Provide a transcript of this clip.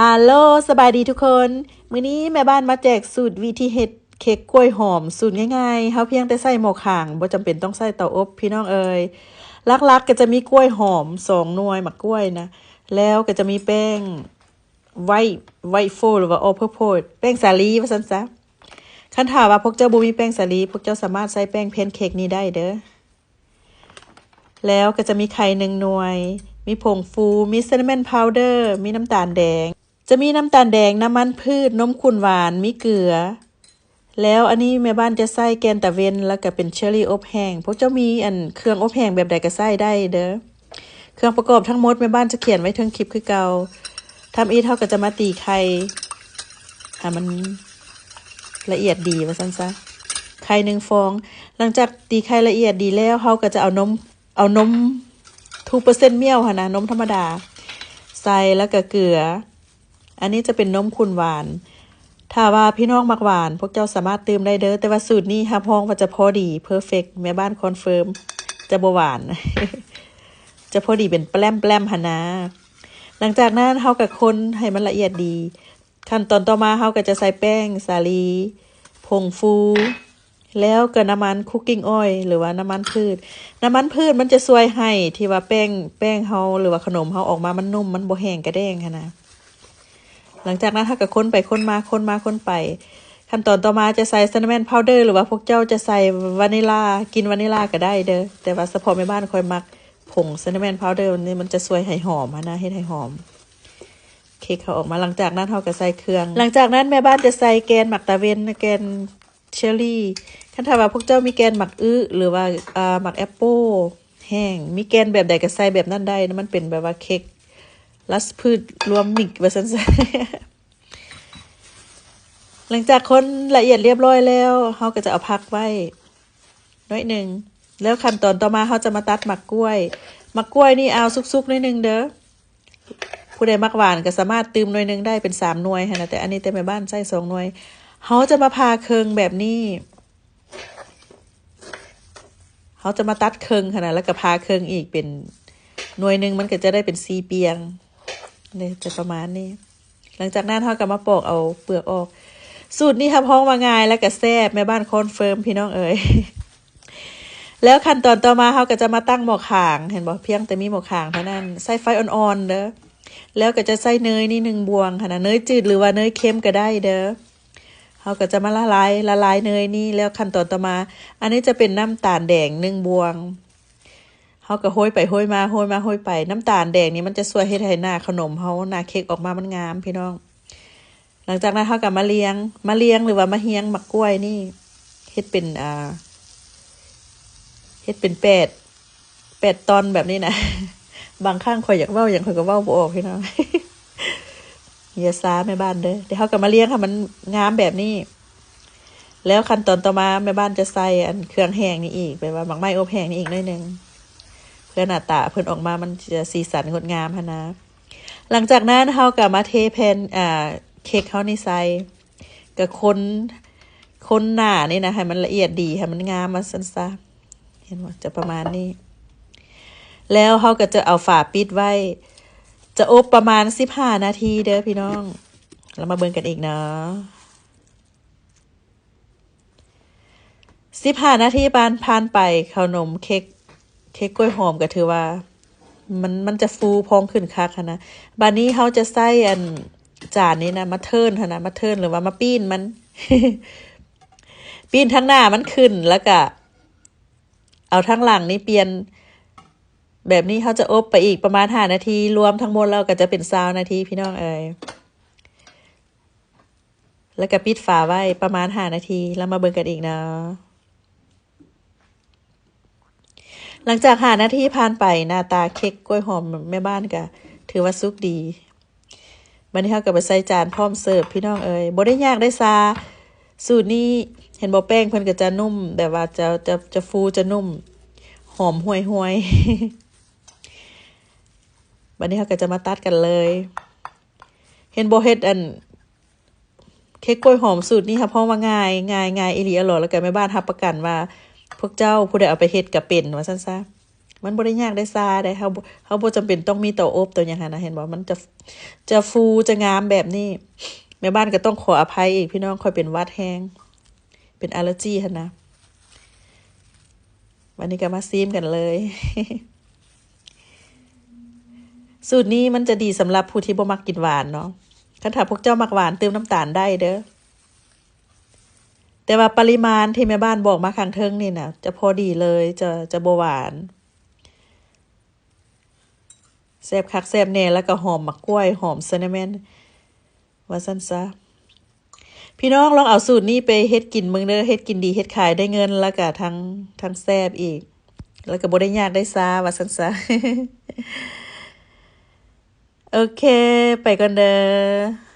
ຮາໂລ ສະບາຍດີທຸກຄົນ. ມື້ນີ້ແມ່ບ້ານມາແຈກສູດວິທີເຮັດເຄັກກ້ວຍຫອມ ສູດງ່າຍໆ ເຮົາພຽງແຕ່ໃສ່ໝໍ້ຂ້າງ ບໍ່ຈຳເປັນຕ້ອງໃສ່ເຕົາອົບ ພີ່ນ້ອງເອີຍ. ຫຼັກໆກໍຈະມີກ້ວຍຫອມສອງໜ່ວຍ ໝາກກ້ວຍນະ ແລ້ວກໍຈະມີແປ້ງ White White Flour ຫຼືວ່າ All Purpose ແປ້ງສາລີວ່າຊັ້ນຊະ. ຄັນຖ້າວ່າພວກເຈົ້າບໍ່ມີແປ້ງສາລີ ພວກເຈົ້າສາມາດໃຊ້ແປ້ງແພນເຄັກນີ້ໄດ້ເດີ້. ແລ້ວກໍຈະມີໄຂ່ໜຶ່ງໜ່ວຍ, ມີຜົງຟູ, ມີ cinnamon powder, ມີນ້ຳຕານແດງ, ຈະມີນ້ຳຕານແດງ, ນ້ຳມັນພືດ, ນົມຂຸ້ນຫວານ, ມີເກືອ. ແລ້ວອັນນີ້ແມ່ບ້ານຈະໃສ່ແກ່ນຕາເວັນ ແລ້ວກໍເປັນເຊີຣີອົບແຫ້ງ. ພວກເຈົ້າມີອັນເຄື່ອງອົບແຫ້ງແບບໃດກໍໃສ່ໄດ້ເດີ້. ເຄື່ອງປະກອບທັງໝົດແມ່ບ້ານຈະຂຽນໄວ້ເທິງຄລິບຄືເກົ່າ. ທຳອິດເຮົາກໍຈະມາຕີໄຂ່ໃຫ້ມັນລະອຽດດີວ່າຊັ້ນຊະ ໄຂ່ໜຶ່ງຟອງ. ຫຼັງຈາກຕີໄຂ່ລະອຽດດີແລ້ວ ເຮົາກໍຈະເອົານົມ ເອົານົມ two percent milk ຫັ້ນນະ ນົມທຳມະດາໃສ່ ແລ້ວກໍເກືອ. ອັນນີ້ຈະເປັນນົມຂຸ້ນຫວານ. ຖ້າວ່າພີ່ນ້ອງມັກຫວານ ພວກເຈົ້າສາມາດຕື່ມໄດ້ເດີ້ ແຕ່ວ່າສູດນີ້ຮັບຮອງວ່າຈະພໍດີ ເພີເຟັກ ແມ່ບ້ານຄອນເຟີມ ຈະບໍ່ຫວານ ຈະພໍດີເປັນແປມໆຫັ້ນນາ. ຫຼັງຈາກນັ້ນເຮົາກໍຄົນໃຫ້ມັນລະອຽດດີ. ຂັ້ນຕອນຕໍ່ມາເຮົາກໍຈະໃສ່ແປ້ງສາລີ, ຜົງຟູ ແລ້ວກໍນ້ຳມັນ cooking oil ຫຼືວ່ານ້ຳມັນພືດ. ນ້ຳມັນພືດມັນຈະຊ່ວຍໃຫ້ທີ່ວ່າແປ້ງ ແປ້ງເຮົາ ຫຼືວ່າຂະໜົມເຮົາອອກມາມັນນຸ້ມ ມັນບໍ່ແຫ້ງກະແດ້ງຫັ້ນນະ. ຫຼັງຈາກນັ້ນເຮົາກໍຄົນໄປຄົນມາ ຄົນມາຄົນໄປ. ຂັ້ນຕອນຕໍ່ມາຈະໃສ່ cinnamon powder ຫຼືວ່າພວກເຈົ້າຈະໃສ່ວານິລາ ກິ່ນວານິລາກໍໄດ້ເດີ້ ແຕ່ວ່າສະເພາະແມ່ບ້ານຂ້ອຍມັກຜົງ cinnamon powder ນີ້ ມັນຈະຊ່ວຍໃຫ້ຫອມຫັ້ນນະ ເຮັດໃຫ້ຫອມເຄັກເຮົາອອກມາ. ຫຼັງຈາກນັ້ນເຮົາກໍໃສ່ເຄື່ອງ ຫຼັງຈາກນັ້ນແມ່ບ້ານຈະໃສ່ແກ່ນໝາກຕາເວັນ ແກ່ນ ເຊີຣີ. ຄັນຖ້າວ່າພວກເຈົ້າມີແກ່ນໝາກອຶ ຫຼືວ່າ ເອີ ໝາກແອັບເປິ້ນແຫ້ງ ມີແກ່ນແບບໃດກໍໃສ່ແບບນັ້ນໄດ້ນະ. ມັນເປັນແບບວ່າເຄັກລາຊະພືດລວມມິກວ່າຊັ້ນຊະ. ຫຼັງຈາກຄົນລະອຽດລຽບຮ້ອຍແລ້ວ ເຮົາກໍຈະເອົາພັກໄວ້ໜ້ອຍໜຶ່ງ. ແລ້ວຂັ້ນຕອນຕໍ່ມາເຮົາຈະມາຕັດໝາກກ້ວຍ. ໝາກກ້ວຍນີ້ເອົາສຸກໆໜ້ອຍໜຶ່ງເດີ້. ຜູ້ໃດມັກຫວານກໍສາມາດຕື່ມໜ່ວຍໜຶ່ງໄດ້ເປັນສາມໜ່ວຍຫັ້ນນະ ແຕ່ອັນນີ້ແຕ່ແມ່ບ້ານໃຊ້ສອງໜ່ວຍ. ເຮົາຈະມາຜ່າເຄິ່ງແບບນີ້ ເຮົາຈະມາຕັດເຄິ່ງຫັ້ນນະ ແລ້ວກໍຜ່າເຄິ່ງອີກເປັນໜ່ວຍໜຶ່ງ ມັນກໍຈະໄດ້ເປັນສີ່ປ່ຽງເດ້ ຈະປະມານນີ້. ຫຼັງຈາກນັ້ນເຮົາກໍມາປອກເອົາເປືອກອອກ. ສູດນີ້ຮັບຮອງວ່າງ່າຍ ແລ້ວກໍແຊບ ແມ່ບ້ານຄອນເຟີມ ພີ່ນ້ອງເອີຍ. ແລ້ວຂັ້ນຕອນຕໍ່ມາເຮົາກໍຈະມາຕັ້ງໝໍ້ຂ້າງ ເຫັນບໍ່ ພຽງແຕ່ມີໝໍ້ຂ້າງເທົ່ານັ້ນ ໃຊ້ໄຟອ່ອນໆເດີ້. ແລ້ວກໍຈະໃສ່ເນີຍນີ້ໜຶ່ງບ່ວງຫັ້ນນະ ເນີຍຈືດ ຫຼືວ່າເນີຍເຄັມກໍໄດ້ເດີ້. ເຮົາກໍຈະມາລະລາຍ ລະລາຍເນີຍນີ້. ແລ້ວຂັ້ນຕອນຕໍ່ມາ ອັນນີ້ຈະເປັນນ້ຳຕານແດງໜຶ່ງບ່ວງ. ເຮົາກໍໂຮຍໄປໂຮຍມາ ໂຮຍມາໂຮຍໄປ. ນ້ຳຕານແດງນີ້ມັນຈະຊ່ວຍເຮັດໃຫ້ໜ້າຂະໜົມເຮົາ ໜ້າເຄັກອອກມາມັນງາມ ພີ່ນ້ອງ. ຫຼັງຈາກນັ້ນເຮົາກໍມາລຽງ ມາລຽງ ຫຼືວ່າມາຮຽງໝາກກ້ວຍນີ້ ເຮັດເປັນ ອ່າ ເຮັດເປັນແປດ ແປດຕອນແບບນີ້ນະ. ບາງຄັ້ງຂ້ອຍຢາກເວົ້າຫຍັງຂ້ອຍກໍເວົ້າບໍ່ອອກ ພີ່ນ້ອງ ຢ່າຊາແມ່ບ້ານເດີ້. ດຽວເຮົາກໍມາລຽງໃຫ້ມັນງາມແບບນີ້. ແລ້ວຂັ້ນຕອນຕໍ່ມາແມ່ບ້ານຈະໃສ່ອັນເຄື່ອງແຫ້ງນີ້ອີກ ແບບວ່າໝາກໄມ້ອົບແຫ້ງນີ້ອີກໜ້ອຍໜຶ່ງ ເພື່ອໜ້າຕາເພິ່ນອອກມາມັນຈະສີສັນງົດງາມຫັ້ນນະ. ຫຼັງຈາກນັ້ນເຮົາກໍມາເທແຜ່ນ ອ່າ ເຄັກເຮົານີ້ໃສ່ ກໍຄົນ ຄົນໜ້ານີ້ນະ ໃຫ້ມັນລະອຽດດີ ໃຫ້ມັນງາມວ່າຊັ້ນຊະ ເຫັນບໍ່ ຈະປະມານນີ້. ແລ້ວເຮົາກໍຈະເອົາຝາປິດໄວ້ ຈະອົບປະມານສິບຫ້ານາທີເດີ້ພີ່ນ້ອງ. ແລ້ວມາເບິ່ງກັນອີກເນາະ. ສິບຫ້ານາທີຜ່ານ ຜ່ານໄປ ເຂົ້າໜົມເຄັກ ເຄັກກ້ວຍຫອມກໍຖືວ່າ ມັນ ມັນຈະຟູພອງຂຶ້ນຄັກຫັ້ນນະ. ບາດນີ້ເຮົາຈະໃຊ້ອັນຈານນີ້ນະ ມາເທີນຫັ້ນນະ ມາເທີນ ຫຼືວ່າມາປີ້ນມັນ ປີ້ນທາງໜ້າມັນຂຶ້ນ ແລ້ວກະເອົາທາງຫຼັງນີ້ປ່ຽນ. ແບບນີ້ເຮົາຈະອົບໄປອີກປະມານຫ້ານາທີ ລວມທັງໝົດແລ້ວກໍຈະເປັນຊາວນາທີ ພີ່ນ້ອງເອີຍ. ແລ້ວກໍປິດຝາໄວ້ປະມານຫ້ານາທີ ແລ້ວມາເບິ່ງກັນອີກເນາະ. ຫຼັງຈາກຫ້ານາທີຜ່ານໄປ ໜ້າຕາເຄັກກ້ວຍຫອມແມ່ບ້ານກໍຖືວ່າສຸກດີ. ບາດນີ້ເຮົາກໍໄປໃສ່ຈານພ້ອມເສີບ ພີ່ນ້ອງເອີຍ. ບໍ່ໄດ້ຍາກໄດ້ຊາ ສູດນີ້ເຫັນບໍ່ ແປ້ງເພິ່ນກໍຈະນຸ້ມ ແບບວ່າຈະ ຈະ ຈະຟູ ຈະນຸ້ມ ຫອມຫ່ວຍໆ. ບາດນີ້ເຮົາກໍຈະມາຕັດກັນເລີຍ. ເຫັນບໍ່ ເຮັດອັນ ເຄັກກ້ວຍຫອມສູດນີ້ຮັບຮອງວ່າງ່າຍ ງ່າຍ ງ່າຍອີ່ຫຼີອີ່ຫຼໍ ແລ້ວກໍແມ່ບ້ານຮັບປະກັນວ່າ ພວກເຈົ້າຜູ້ໃດເອົາໄປເຮັດກໍເປັນ ວ່າຊັ້ນຊະ. ມັນບໍ່ໄດ້ຍາກໄດ້ຊາເດ້ ເຮົາບໍ່ ເຮົາບໍ່ຈຳເປັນຕ້ອງມີເຕົາອົບເຕົາຫຍັງຫັ້ນນະ ເຫັນບໍ່? ມັນຈະ ຈະຟູ ຈະງາມແບບນີ້. ແມ່ບ້ານກໍຕ້ອງຂໍອະໄພອີກ ພີ່ນ້ອງ ຂ້ອຍເປັນຫວັດແຮງ ເປັນອາເລີຈີຫັ້ນນະ. ບັດນີ້ກໍມາຊີມກັນເລີຍ. ສູດນີ້ມັນຈະດີສຳລັບຜູ້ທີ່ບໍ່ມັກກິນຫວານເນາະ. ຄັນຖ້າພວກເຈົ້າມັກຫວານ ຕື່ມນ້ຳຕານໄດ້ເດີ້. ແຕ່ວ່າປະລິມານທີ່ແມ່ບ້ານບອກມາຂ້າງເທິງນີ້ນະ ຈະພໍດີເລີຍ ຈະ ຈະບໍ່ຫວານ. ແຊບຄັກແຊບແນ່ ແລ້ວກໍຫອມໝາກກ້ວຍ ຫອມ cinnamon ວ່າຊັ້ນຊະ. ພີ່ນ້ອງລອງເອົາສູດນີ້ໄປເຮັດກິນເບິ່ງເດີ້ ເຮັດກິນດີ ເຮັດຂາຍໄດ້ເງິນ ແລ້ວກໍທັງ ທັງແຊບອີກ ແລ້ວກໍບໍ່ໄດ້ຍາກໄດ້ຊາ ວ່າຊັ້ນຊະ. ໂອເຄ ໄປກ່ອນເດີ້.